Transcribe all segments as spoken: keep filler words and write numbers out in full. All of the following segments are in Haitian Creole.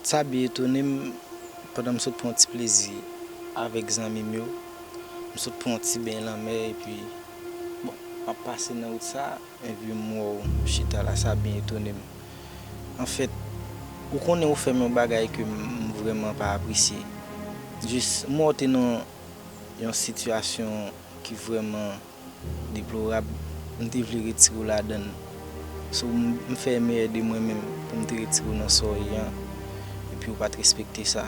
Sa byen etone m pandan m sot pran yon ti plezi avèk zanmi m yo. M sot pran yon ti beny lanmè epi, bon, m ap pase nan wout sa, epi m wè w chita la, sa byen etone m. Anfèt, ou konnen ou fè m yon bagay ke m, m vrèman pa apresye. Jis, m wè w te nan yon sitiyasyon ki vrèman deplorab, m te vle retire w ladan l. So, m, m fè meyè de mwen menm pou m te retire w nan sa w ye an, epi w pa t respekte sa.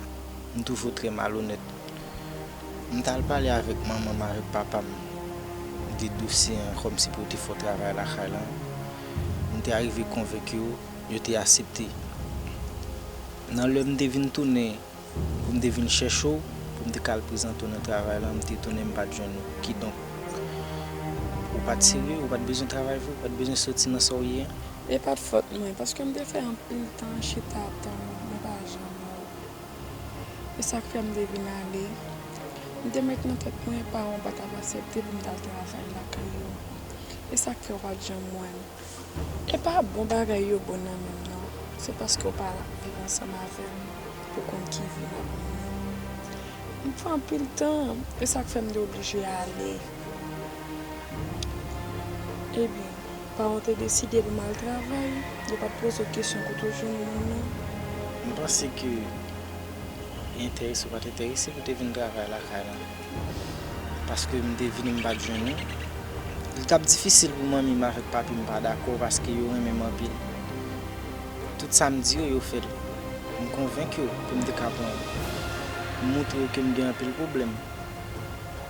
M twouve w trè malonèt. M t al pale avèk manman m, avèk papa m de dosye an, kòmsi pou yo te fè w travay lakay la. M te arive konvenki yo, yo te aksepte. Nan lè m te vin tounen, pou m te vin chèche w, pou m te ka al prezante w nan travay la, m te tounen m pa t jwenn ou. Kidonk, ou pa t serye, ou pa t bezwen travay vre, ou pa t bezwen soti nan sa w ye an. E pa t fòt mwen, paske m te fè anpil tan chita tann ou, mwen pa janm wè w. E sa k fè m te vin ale. M te met nan tèt mwen, paran w pa t ap aksepte pou m t al travay lakay yo. E sa k fè w pa t janm wè m. E pa bon bagay yo bon nan men m non. Se paske w pa viv ansanm avè m pou konn ki vi n ap mennen. M fè anpil tan, e sa k fè m te oblije ale. Ebyen, paran w te deside pou m al travay, yo pa t poze w kesyon kote w jwenn moun nan. M panse ke enterese ou pa t enterese pou te vin travay lakay la. Paske m te vini m pa t jwenn ou. Li t ap difisil pou manmi m avèk papi m pa dakò paske yo renmen m anpil. Tout sa m di yo, yo fè l. M konvenk yo pou m te ka pran ou. M montre yo ke m gen anpil pwoblèm.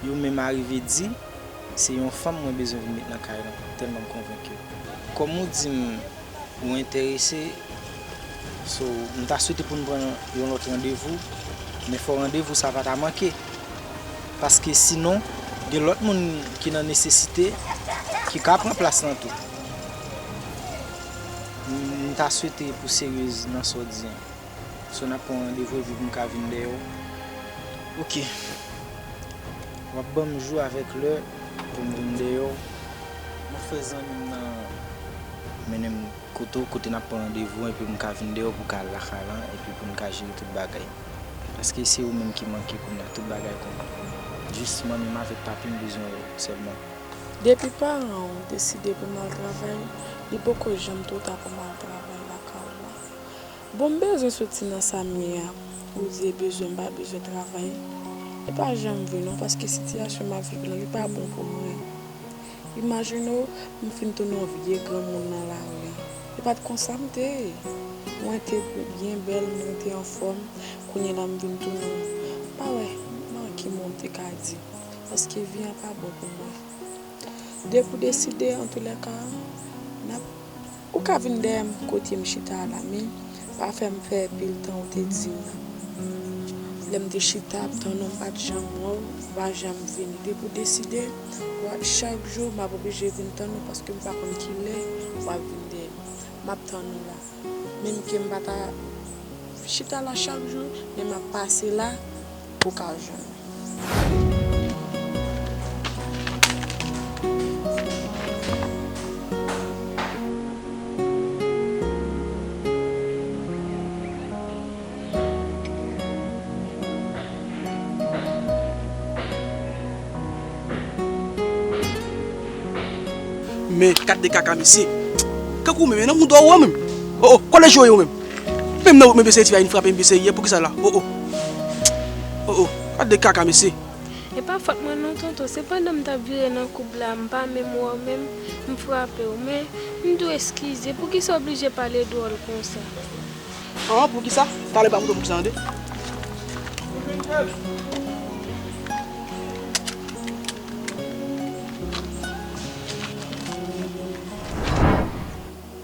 Yo menm arive di se yon fanm mwen bezwen vin met nan kay lan, tèlman m konvenk yo. Kòm ou di m ou enterese, so, m ta swete pou n pran yon lòt randevou, men fò randevou sa pa ta manke. Paske sinon, gen lòt moun ki nan nesesite ki ka pran plas lan tou. M, m ta swete pou seryez nan sa w di an. So, n ap pran randevou epi pou m ka vin dèyè w. Oke. W ap ban m jou avèk lè pou m vin dèyè w. Mwen fè zanmi m nan mennen m kote w, kote n ap pran randevou epi m ka vin dèyè w pou ka al lakay lan epi pou n ka jere tout bagay. Paske se ou menm ki manke kounye a, tout bagay konn. Jis manmi m avèk papi m bezwen wè w sèlman. Depi paran w deside pou m al travay, li poko janm twò ta pou m al travay lakay ou la. Bon, m bezwen soti nan sa m ye a. Ou di e bezwen m pa bezwen travay. E pa janm vre non, paske sitiyasyon m ap viv lan, li pa bon pou mwen. Imajine w, m fin tounen yon vye granmoun nan lari a. E pa t konsa m te ye. Mwen te byen bèl, mwen te anfòm. Kounye a la m vin tounen yon, m pa wè nan ki mo m te ka di. Paske vi an pa bon pou mwen. Depi w deside, antoulèka, n ap, ou ka vin dèyè m kote m chita a la, men pa fè m pè pil tan ou te di m nan. Lè m te chita ap tann ou, m pa t janm wè w, ou pa janm vini. Depi w deside, w a, chak jou m ap oblije vin tann ou paske m pa konn kilè w ap vin dèyè m. M ap tann ou la. Menm ke m pa ta chita la chak jou, men m ap pase la pou w ka jwenn mwen. Men gad de kaka mesye. Kankou men, men nan mouda ou an menm. O, o, kòlè jwe yo menm. Menm nan wout men mesye ti vin frape m mesye yè, poukisa la? O, o. O, o, gad de kaka mesye. E pa fòt mwen non tonton, se pandan m t ap vire nan koub la, m pa menm wè w menm, m frape w, men m dwe eskize, poukisa w oblije pale dwòl konsa? An, poukisa? Talè pa moutre w poukisa tande.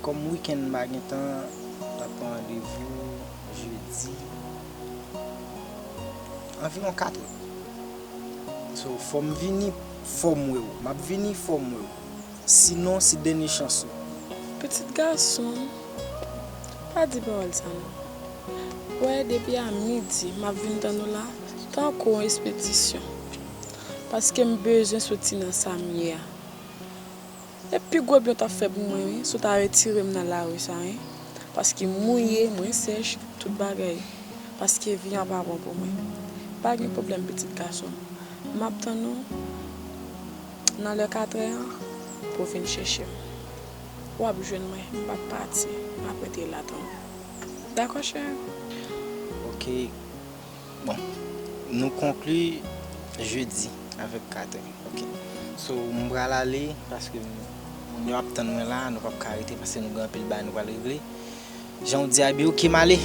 Kòm wikenn m pa gen tan, n ap pran randevou jedi anviwon katrè. So, fò m vini, fò m wè w. M ap vini, fò m wè w. Sinon, se dènye chans ou. Pitit gason, pa di pawòl sa non. Wè, depi a midi, m ap vin tann ou la, tankou yon espedisyon. Paske m bezwen soti nan sa m ye a. E pi gwo byen w t ap fè pou mwen, wi, si w ta retire m nan lari sa, wi. Paske m mouye, mwen sèch, tout bagay, paske vi an pa bon pou mwen. Pa gen pwoblèm, pitit gason m. M ap tann ou nan lè katrè an pou w vin chèche m. W ap jwenn mwen, m p ap pati, m ap rete la tann ou. Dakò, cheri? Ok. Bon, nou konkli jedi avèk katrè. Ok. So, m pral ale paske moun yo ap tann mwen la, nou p ap ka rete paske nou gen anpil bagay nou pral regle. Jan w di a, ebyen, ok, m ale.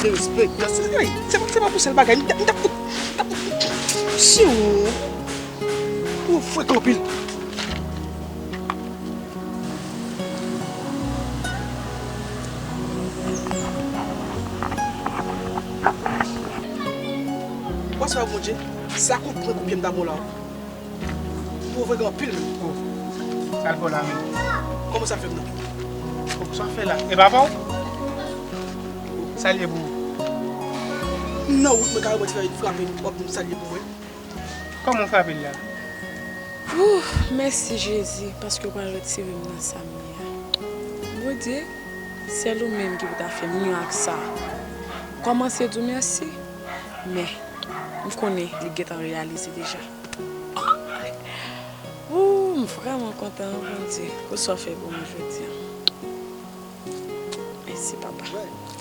Respè, se pa pou sèl bagay, m t ap fout, m t ap fout. Si w. Ou frekan anpil. Wè sa, Bondye, sa kout pran kout pye m ta bon la. Ou frekan anpil menm. Oh, sa l fè w la menm? Kòman sa fè m nan? Oh, sa w fè la? E papa w? Sa l ye pou ou? M nan wout mwen, kareman ti fè frape m, w ap di m sa l ye pou mwen? Kòman w frape l la? Ooh, mèsi Jezi, paske w pral retire m nan sa m ye a. Bondye, sèl ou menm ki pou ta fè m mirak sa. Kòmanse di w mèsi, men m konnen li gentan reyalize deja. Ooh, m vrèman kontan wi Bondye pou sa w fè pou mwen jodi a. Mèsi papa.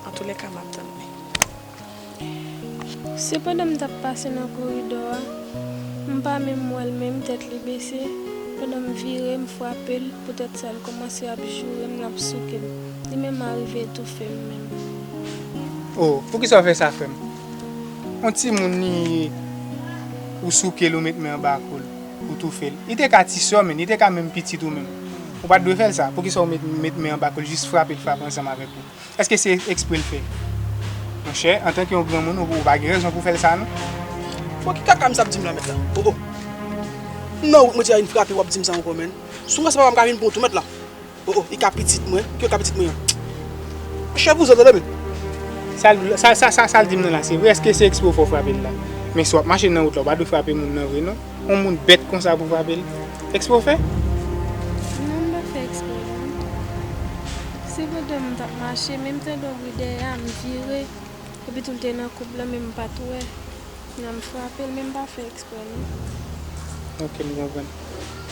Antoulèka m ap tann li. Se pandan m t ap pase nan koridò a, m pa menm wè l menm tèt li bese, pandan m vire m frape l poutèt sa l kòmanse ap joure m l ap souke m, li menm arive etoufe m menm. Oh, poukisa w fè sa frè m? On timoun li ou souke l ou met men anba kou l, ou toufe l. Li te ka ti sè w menm, li te ka menm pitit ou menm. Ou pa t dwe fè l sa, poukisa w met, met men anba kou l jis frape l frape ansanm avèk ou? Èske se ekspre l fè? Monchè, antanke yon granmoun, ou, ou pa gen rezon pou w fè l sa non. Bon, ki kaka misye ap di m la mèt la? Oh, oh. M nan wout mwen ti a vin frape w ap di m sa ankò menn. Sou mwen se papa m ka vin pran w tou mèt la. Oh, oh, li ka pitit mwen, ki yo ka pitit mwen an. Chè pou zòt tande menn. Sa l sa, sa, sa, sa l di m nan la se vre, èske se ekspre w fè w frape l la? Men si w ap mache nan wout la, ou pa dwe frape moun nan vre non. On moun bèt konsa pou frape l? Ekspre w fè? Non, m pa fè ekspre non. Se pandan m t ap mache, men m tande yon bri dèyè a, m vire. Epi tou l te nan koub la, men m pa t wè. Nan m frape l, men m pa fè ekspre non. Ok, m konprann.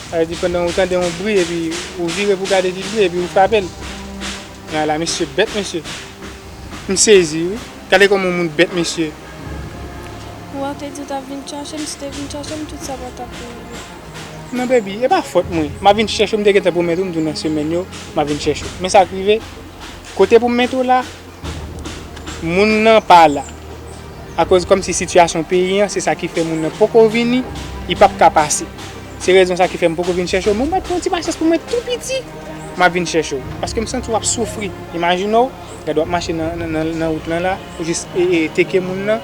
Sa vle di pandan ou tande yon bri epi ou vire pou gade ki bri epi ou frape l. Ala mesye bèt mesye. M sezi wi. Gade kòman yon moun bèt mesye. Ou wè w te di w t ap vin chache m, si w te vin chache m, tout sa pa t ap rive. Non baby, e pa fòt mwen. M ap vin chèche w, m te gentan pwomèt ou, m di w nan semèn yo, m ap vin chèche w. Men sa k rive, kote pou m mete w la, moun nan pa la. Akoz kòmsi sitiyasyon peyi an, se sa ki fè moun nan poko vini, li p ap ka pase. Se rezon sa ki fè m poko vin chèche w, men ou mèt pran yon ti pasyans pou mwen tou piti. M ap vin chèche w. Paske m santi w ap soufri. Imajine w, gade w ap mache nan, nan, nan, nan wout lan la, ou jis e, e, teke moun nan.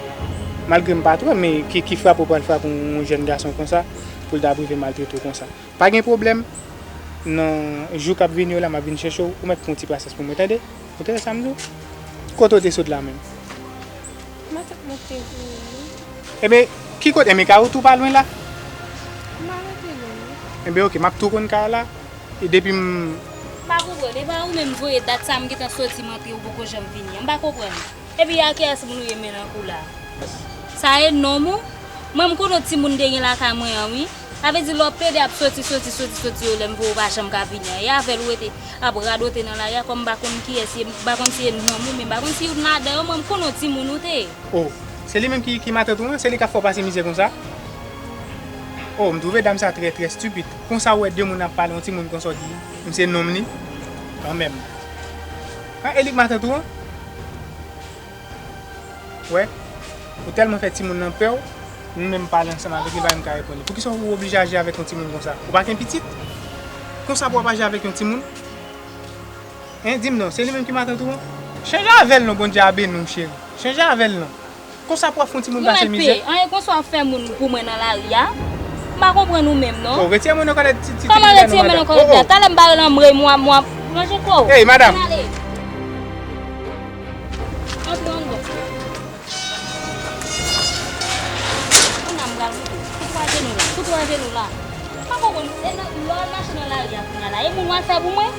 Malgre m pa t wè, men ki, ki frape w pral frape yon, yon jèn gason konsa, pou l ta rive maltrete w konsa. Pa gen pwoblèm. Nan jou k ap vini yo la, m ap vin chèche w. Ou mèt pran yon ti pasyans pou mwen, tande? Ou tande sa m di w? Kote w te sot la menm? M pa t ap monte vre non. Ebyen, ki kote? Ebyen, kay ou tou pa lwen la? M pa rete lwen non. Ebyen, ok, m ap tou konn kay la. E depi m. M pa konprann. E pa ou menm voye dat sa m gentan soti m antre ou poko janm vini an. M pa konprann. Epi a kiyès moun ou ye men nan kou la? Sa e nonm ou? Mwen m konnen w timoun te gen lakay mwen an wi. Sa vle di lè w plede ap soti, soti, soti, soti yo lè m voye w pa janm ka vini an. E avè l ou rete ap radote nan lari a kòm m pa konn kiyès ye, m pa konn si e nonm ou, men m pa konn si youn ladan yo, mwen m konnen w timoun ou te ye. Oh, se li menm ki, ki matant ou an? Se li k ap fè w pase mizè konsa? Oh, m twouve dam sa trè, trè stipid. Konsa w wè de moun ap pale, yon timoun konsa w di m se nonm li? Kanmenm. Ah, e li k matant ou an? Wè, ou tèlman fè timoun nan pè w, nou menm pale ansanm avèk li, li pa menm ka reponn li. Poukisa ou oblije aji avèk yon timoun konsa? Ou pa gen pitit? Konsa pou w ap aji avèk yon timoun? Hein, di m non, se li menm ki matant ou an? Chanje avè l non, Bondye a beni w, cheri. Chanje avè l non. Konsa pou w ap fè yon timoun pase mizè? Anyen konsa w ap fè moun pou mwen nan lari a? M pa konprann ou menm, non. Oh, retire men nan kòlèt ti ti. Kòman retire men nan kòlèt la? Talè m bare l anmwey mwen, mwen manje kou. Hey, madam. Antre anndan. Kounya m pral moute. Sou twa jenou la. Sou twa jenou la. M pa konprann. E nan lè w al mache nan lari a kounya la, e moun w al fè pou mwen?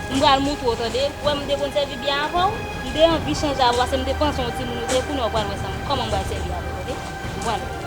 M pral moute w, tande. Ou wè m te konn sèvi byen avè w? M te anvi chanje avè w, paske m te panse yon timoun ou te ye, kounya w pral wè sa m, kòman m pral sèvi avè w, tande. Ou pral wè.